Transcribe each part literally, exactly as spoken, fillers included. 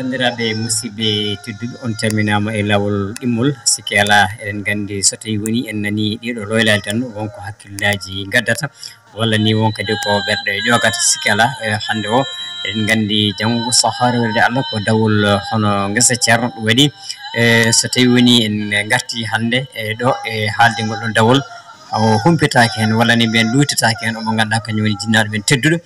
Banndiraaɓe musidɓe tedduɓe, on calminaama e laawol ɗimmol. Sikke alaa, eɗen nganndi so tawii woni en nanii ɗiɗo loylaali tan, won ko hakkillaaji ngaddata, walla ni won kadi ko ɓerɗe ƴoogata. Sikke alaa, e hannde o, eɗen nganndi janngo so hooreede Allah ko dawol, eh, hono ngesa Ceerno ɗum waɗi. E so tawii woni en ngartii hannde e ɗo e haalde ngol ɗon dawol, o humpitaaki heen, walla ni mbiyen luutitaaki heen, omo ngannduɗaa kañum woni jinnaaɗo men tedduɗo.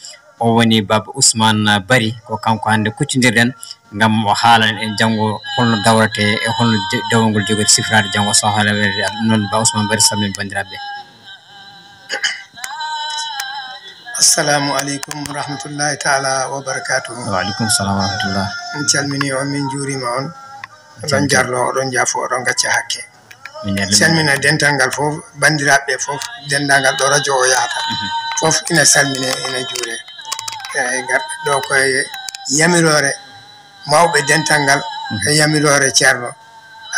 O woni Baaba Ousmane Bari, ko kanko hannde kuccondirɗen ngam o haalana en janngo holno dawrete e holno de-, dawol ngol jogori sifiraade janngo so hooreede Allah. Ɗum noon, Baaba Ousmane Bari, salmin banndiraaɓe. Assalamu aleykum wa rahmatullahi taala wa barakatuhu. Wa aleykum salam wa rahmatullah. Min calmini on, min juurima on. Oɗon jarlo, oɗon jaafo, oɗon gacca hakke. Min calmina dental ngal fof, banndiraaɓe fof, denndaangal ɗo radio o yahata. Mhm. Fof ina salmine, ina juure. E ngarɗe ɗo koye yamiroore mawɓe dental ngal, mhm, e yamiroore Ceerno,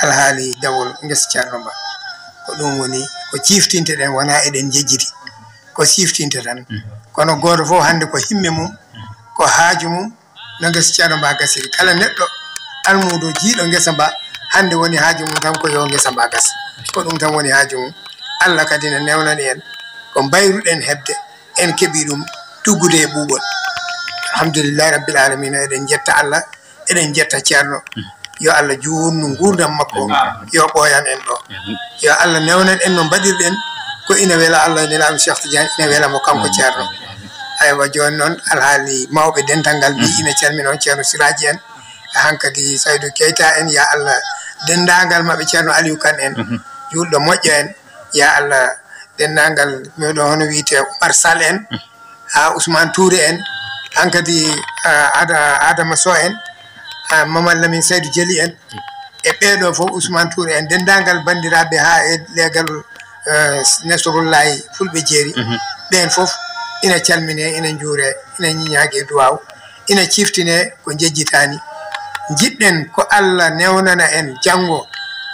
alhaali dawol ngesa Ceerno Ba. Ko ɗum woni ko ciiftinteɗen, wonaa eɗen njejjiti. Ko ciiftinta tan. Mhm. Kono gooto fof hannde ko himme mum, ko haaju mum, no ngesa Ceerno Ba gasiri. Kala neɗɗo almuudo jiiɗo ngesa mba, hannde woni haaju mum tan ko yo ngesa mba gas. Ko ɗum tan woni haaju mum. Allah kadi ne newnani en ko mbayruɗen heɓde, en keɓi ɗum tuggude e ɓuuɓol. Alhamdulillahi Rabbil Alamina, eɗen njetta Allah, eɗen njetta Ceerno. Yo Allah juutnu nguurndam makko, yo ɓooyan en ɗo. Yo Allah newnan en no mbaɗirɗen ko ina wela Allah e Nelaaɗo Cheikh Tidiane, ina wela mo kanko Ceerno. Aywa, jooni noon alhaali mawɓe dental ngal mbi ina calmina on Ceerno Siraaji en, hankadi Saydu Keyta en, ya Allah denndaangal maɓɓe Ceerno Aliou Kane en, juulɗo moƴƴo en, ya Allah denndaangal meɗo hono wiyte Oumar Sall en, haa Ousmane Touré en, hankadi, ah, Ada-, Adama Sow en, ah, Mamadou Lamine Saydou Diely en, e ɓeeɗo fof, Ousmane Touré en, denndaangal banndiraaɓe haa e leegal, eh, Nasrullahi Fulɓe Jeeri, mhm, ɓeen fof ina calmine, ina njuure, ina ñaaga e duwaaw, ina ciftine ko njejjitaani. Njiɗɗen ko Allah newnana en janngo,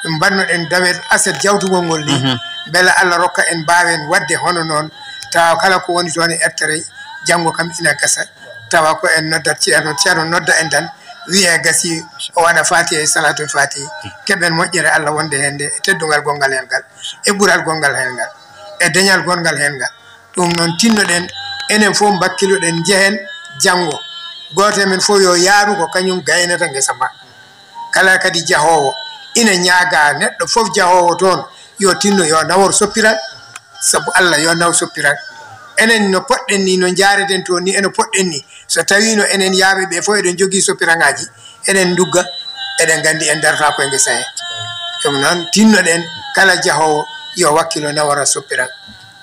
mbannoɗen dawel aset jawtugol ngol ni, mhm, mbele Allah rokka en mbaawen waɗde hono noon, tawa kala ko woni toon e ertere, janngo kam ina gasa, tawa ko en noddat Ceerno, Ceerno nodda en tan, wiyee gasii, o waɗa Faatiha e Salaatul Faatihi, keɓen moƴƴere Allah wonde heen nde, e teddungal gonngal heen ngal, e ɓural gonngal heen ngal, e dañal gonngal heen ngal. Ɗum noon, tinnoɗen, enen fof mbakkiloɗen, njehen janngo. Gooto e men fof yo yaaru ko kañum gaynata ngesa mba. Kala kadi jahoowo ina ñaagaa neɗɗo fof jahoowo toon, yo tinno, yo nawor soppiral, sabu Allah, yo naw soppiral. Enen no poɗɗen ni, no njaareten toon ni, eno poɗɗen ni. So tawiino enen yaaɓe ɓe fof eɗen njogii soppiraŋaaji, eɗen ndugga, eɗen nganndi en darata koye ngesa hee. Ɗum noon, tinnoɗen kala jahoowo yo wakkilo nawora soppiral.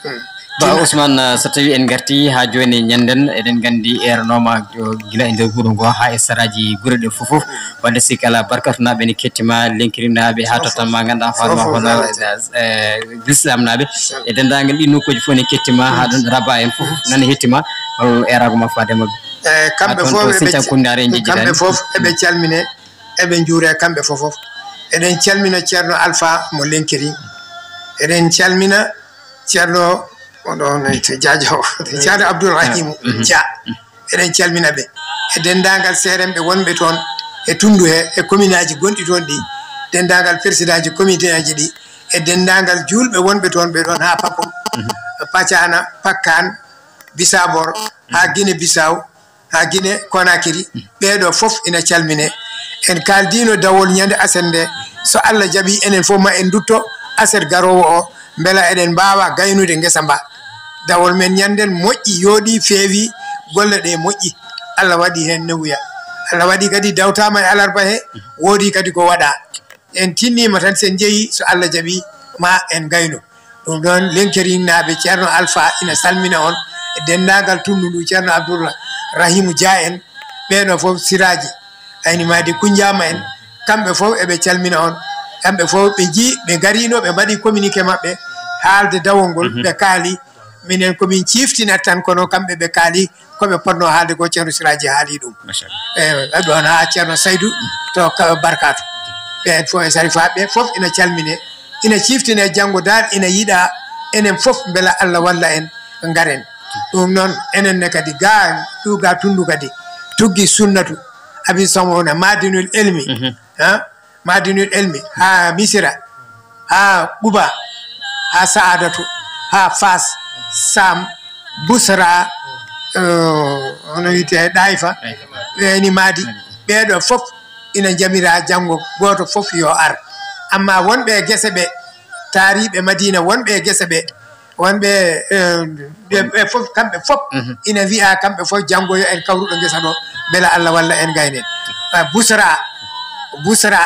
Hmm. Ba Tinno- Ousmane, so tawi en ngarti haa jooni, ñanden, eɗen nganndi eeranooma, o, gila e nder wuro ngo haa e saraaji gure ɗe fof fof. Wadde si kala barkatunaaɓe ne kettima, lenkirinaaɓe haa tottan ma ngannduɗaa hoore ma hono, eh, l'islam naaɓe. E denndaangal ɗi nokkuuji fof ne kettima haa ɗon Raba en fof fof nana hettima. Hol eeraango ma faade e maɓɓe? Eh, kamɓe Haa toon fof to eɓe Sinthiou Koundare en njejjitaani. Kamɓe fof eɓe calmine, eɓe njuure kamɓe fof fof. Eɗen calmina Ceerno Alpha mo Lenkiri. Eɗen calmina Ceerno, oɗo ne to Jaajo, Ceerno Abdoul Rahim Dia. Eɗen calmina ɓe. E denndaangal seeremɓe wonɓe toon e tunndu he, e commune aji gonɗi toon ɗi, denndaangal président ji comité aji ɗi, e denndaangal juulɓe wonɓe toon ɓe ɗoon haa Pakom, Pacana, Pakkan, Bisabor, haa Guinée Bissau, haa Guinée Conakry, ɓeeɗo fof ina calmine. En kaaldiino dawol ñande aset nde, so Allah jaɓi enen fof ma en ndutto aset garoowo o, mbela eɗen mbaawa gaynude ngesa mba. Dawol men ñanden moƴƴi, yooɗi, feewi, golle ɗe moƴƴi. Allah waɗi heen newuya. Allah waɗi kadi dawtaama e alarba he, woodi kadi ko waɗa. En tinniima tan, so en njehii, so Allah jaɓi, ma en ngaynu. Ɗum ɗoon, Lenkerinnaaɓe, Ceerno Alfa ina salmina on, e denndaangal tunndu ndu, Ceerno Abdoul Rahimu Dia en, ɓeeɗo fof, Siraaji, Ayni Maadi Kunnjaama en, kamɓe fof eɓe calmina on. Kamɓe fof ɓe njii, ɓe ngariino, ɓe mbaɗi communiqué maɓɓe, haalde dawol ngol, ɓe kaali. Minen ko min ciiftinat tan, kono kamɓe ɓe kaali ko ɓe potnoo haalde ko, Ceerno Siraaji haali ɗum. Machallah. Eeyi, ɗoon haa Ceerno Saydu to Ka-, Barkaatu. Ɓeen fof e sarifaaɓe ɓe fof ina calmine, ina ciiftine janngo dal, ina yiɗa enen fof mbela Allah walla en, ngaren. Ɗum noon, enen ne kadi ga, ɗu ga tunndu kadi, tuggi sunnatu, Abi Samuna, Madinul Ilmi, ha? Madinul Ilmi, ha Misira, ha Quba, ha Sa'adatu, ha Fas, Sam, Busra, eh, hono wiyetee Ɗayfa, ɓe ni Madi. Ɓeeɗo fof ina njamira janngo, gooto fof yo ar. Amma wonɓe e gese ɓe, taariiɓe Madina wonɓe e gese ɓe, wonɓe, eh, ɓe, ɓe fof, kamɓe fof ina mbiya, kamɓe fof janngo yo en kawru ɗo ngesa ɗo, mbela Allah walla en ngaynen. Ah, Busra, Busra,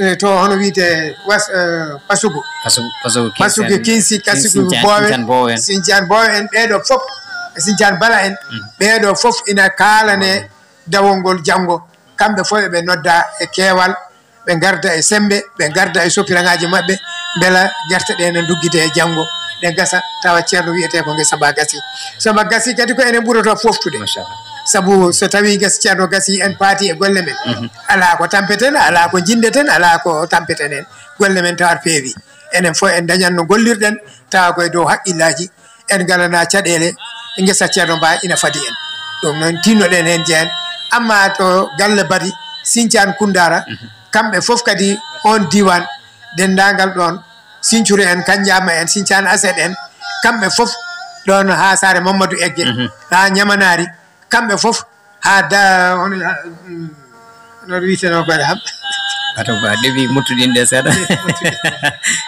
eh, to hono wiyetee was-, eh, Pasugu. Pasugu, Pasugu, Pasugu, Kinsi, Kinsi, Kasigu, Sintian, Boowe, Sintian Boowe en. Sintian Boowe en, ɓeeɗo fof, e Sintian Bala en, ɓeeɗo fof ina kaalane dawol ngol janngo. Kamɓe fof eɓe nodda e keewal, ɓe ngarda e semmbe, ɓe ngarda e sopiragaaji maɓɓe, mbela gerte ɗe ne nduggitee e janngo, ɗe ngasa, tawa ceerno wiyetee ko ngesa mba gasi. So mba gasi kadi ko enen ɓurata fooftude. Machallah. Sabu so tawii ngesa ceerno gasi, en paati e golle men. Alaa ko tampeten, alaa ko njinneten, alaa ko tampeten en. Golle men tawat peewi. Enen fof en ndañatno ngollirɗen, tawa koye dow haqqillaaji. En ngalanaa caɗeele, ngesa ceerno mba ina fadi en. Ɗum noon, tinnoɗen heen jeen. Amma to galle Bari, Sincaan Kunndaara, kamɓe fof kadi oon diiwaan, denndaangal ɗoon, Sincure en, Kanjaama en, Sincaan Aset en, kamɓe fof ɗoon haa Saare Mammadu Egge, haa Ñamanaari, kamɓe fof haa da-, hono, mm, hono wiyeteno koye ham. Ato ba ɗeɓi muttuɗin ɗe seeɗa.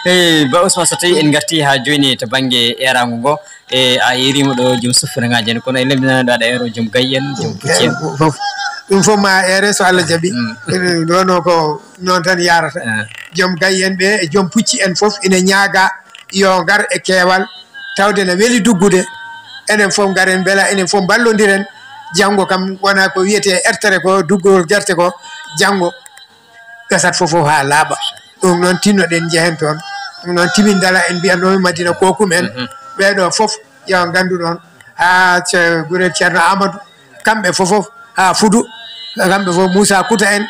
Eyi, Ba Ousmane, so tawi en ngarti haa jooni to bannge eeraango ngo, e a eeriima ɗo joom sofiragaaji en, kono e lemdinano ɗo aɗa eero joom gayi en, joom pucci en. Fof. Ɗum fof ma eere so Allah jaɓi. Mm. Eh, ɗo no ko noon tan yarata. Ah. Joom gayi en ɓe e joom pucci en fof ina ñaaga yo ngar e keewal, tawde na weli duggude. Enen fof ngaren, mbela enen fof mballondiren. Janngo kam wona ko wiyetee ertere ko duggol gerte ko, janngo gasat fof fof haa laaɓa. Ɗum noon tinnoɗen njehen toon. Ɗum noon timin dala en mbiyatnooɓe Madina Kokum en. Mhm. Ɓeeɗo fof yo nganndu ɗoon. Haa ce-, gure Ceerno Amadou, kamɓe fof fof, haa Fudu, kamɓe fof Moussa Kouta en,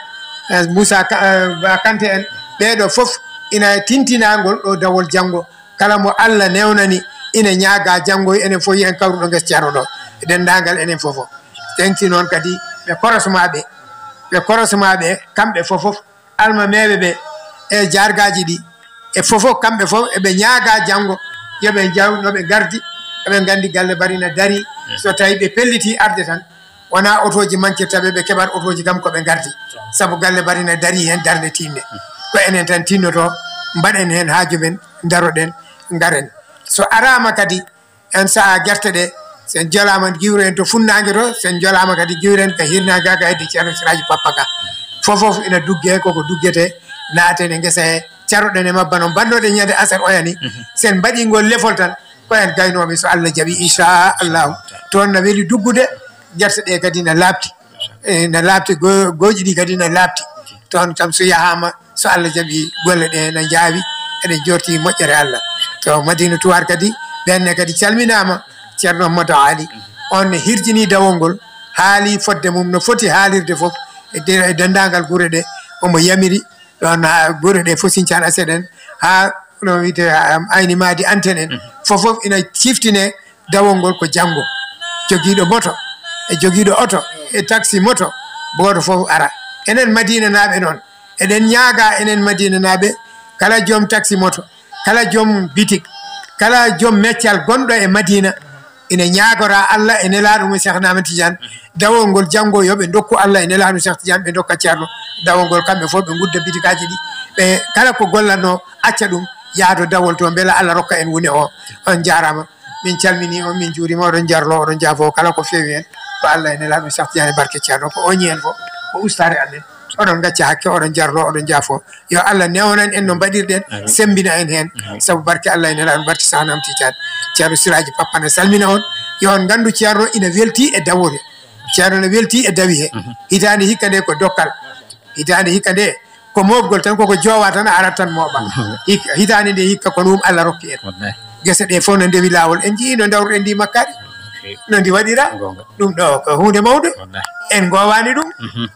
eh, Moussa Ka-, eh, Ba Kanté en. Ɓeeɗo fof ina tintinaa ngol ɗo dawol janngo. Kala mo Allah newnani ina ñaaga janngo, enen fof yo en kawru ɗo ngesa ceerno ɗo. E denndaangal enen fof fof. Teŋti noon kadi ɓe korosmaaɓe, ɓe korosmaaɓe, kamɓe fof fof, almameeɓe ɓe e jaargaaji ɗi, e fof fof, kamɓe fof eɓe ñaaga janngo, yo ɓe njaw-, no ɓe ngardi, eɓe nganndi galle Bari na darii. So tawi ɓe pelliti arde tan, wona otooji mankirta ɓe, ɓe keɓat otooji kam ko ɓe ngardi. Sabu galle Bari na darii heen darnde tiiɗnde. Ko enen tan tinnoto, mbaɗen heen haaju men, ndaroɗen, ngaren. So araama kadi, en sahaa gerte ɗe, sen jolaama giwren to funnaange to, sen jolaama kadi giwren ka hirnaange ga, ga hedde Ceerno Siraaji Pappa ga. Fof fof ina dugge, koko duggete, naaten e ngesa he, caroɗen e mabba no mbaɗnoɗen ñande aset oya ni. Mhm. Sen mbaɗi ngol lefol tan, ko en gaynooɓe so Allah jaɓi, inchallahu. Toon na weli duggude, gerte ɗe kadi na laaɓti. E, na laaɓti, go-, gooƴi ɗi kadi na laaɓti. Toon kam so yahaama, so Allah jaɓi, golle ɗe na njaawi, eɗen jorti moƴƴere Allah. To Madina Tuwaar kadi, ɓenne kadi calminaama, Ceerno Amadou Ali. On ne hirjini dawol ngol, haali fodde mum no foti haalirde fof, e de-, e denndaangal gure ɗe, omo yamiri, ɗoon haa gure ɗe fof Sincaan Aset en, haa no wiyetee, um, Ayni Maadi Anten en, fof fof ina ciftine dawol ngol ko janngo. Jogiiɗo moto, e jogiiɗo oto, e taxi moto, gooto fof ara. Enen Madinanaaɓe noon, eɗen ñaaga enen Madinanaaɓe, kala joom taxi moto, kala joom bitik, kala joom meccal gonɗo e Madina, ina ñaagora Allah e nelaaɗo mum Cheikh Ahmad Tidiane, dawol ngol janngo yo ɓe ndokku Allah e nelaaɗo mum Cheikh Tidiane, ɓe ndokka Ceerno dawol ngol, kamɓe fof ɓe ngudda bitikaaji ɗi, ɓe kala ko gollatnoo acca ɗum, yahdo dawol to, mbela Allah rokka en wune o. On njaaraama, min calminii on, min njuuriima, oɗon njarlo, oɗon njaafo, kala ko feewi heen, ko Allah e nelaaɗo mum Cheikh Tidiane, barke Ceerno, ko oñi heen fof, ko ustaare amen. Oɗon ngacca hakke, oɗon njarlo, oɗon njaafo. Yo Allah newnan en no mbaɗirɗen, amin, sembina en heen. Amin. Sabu barke Allah e nelaaɗo, barke Cheikh Ahmad Tidiane. Ceerno Siraaji Pappa na salmina on. Yo on nganndu Ceerno ina welti e dawol he. Ceerno ne welti e dawi he. Mhm. Hitaande hikka nde ko dokkal. Hitaande hikka nde ko mooɓgol tan, koko joowa tan, a arat tan mooɓa. Mhm. Hik-, hitaande nde hikka ko ɗum Allah rokki en. Wallahi. Gese ɗe fof no ndewi laawol. En njiyii no ndawruɗen ndi makkaari. No ndi waɗira. Goonga. Ɗum ɗo ko huunde mawnde. Wallahi. En ngoowaani ɗum. Mhm.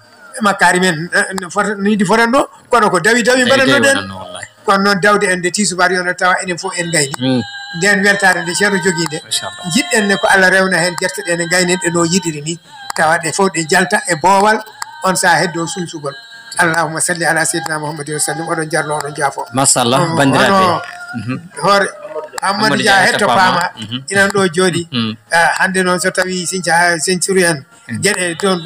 Makkaari men, eh, no fota-, no ndi fotatnoo, kono ko dawi dawi mbaɗatnoo ɗen. Waɗatnoo, wallahi. Kono noon dawde en nde tiisubaar yo no tawa enen fof en ngayni. Mm. Nden weltaare nde Ceerno jogii nde. Machallah. Njiɗɗen ne ko Allah rewna heen gerte ɗe ne ngaynen ɗe no yiɗiri ni. Tawa ɗe fof ɗe njalta e boowal, on saha heddo sunsugol. Allahumma salli ala sayyidina Muhammadin wa sallim. Oɗon jarno, oɗon jaafo. Machallah, banndiraaɓe. Hono hoore Amadou Dia hetto paama. Inan ɗo jooɗi. Hannde noon so tawi sin curu en geɗe toon,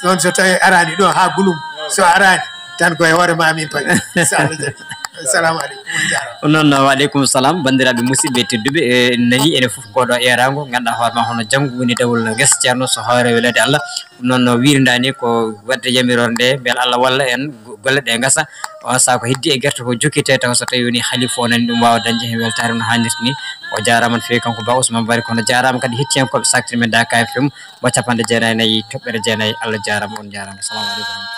noon so tawi araani ɗo haa gulum, so araani tan koye hoore ma min payi. Inchallah. Assalamu aleykum, on jaaraama. Noon, wa aleykum salam, banndiraaɓe musidɓe tedduɓe, e nani ene fof ngoɗo eeraango, ngannduɗaa hoore ma hono janngo woni dawol ngesa ceerno, so hoore weleede Allah. Ɗum noon no wiirndaani ko waɗde yamiroore nde, mbele Allah walla en go-, golle ɗe ngasa. On saha ko heddi e gerte ko jokkite taw so tawi woni halifa o nani ɗum waawa dañde heen weltaare no haanirta ni. O jaaraama no feewi kanko Ba Ousmane Bari, kono jaaraama kadi hettiyankooɓe saktirmen Daaka F M mo capanɗe jeenayi e nayi toɓɓere jeenayi. Allah jaaraama, on jaaraama. Salamu aleykum.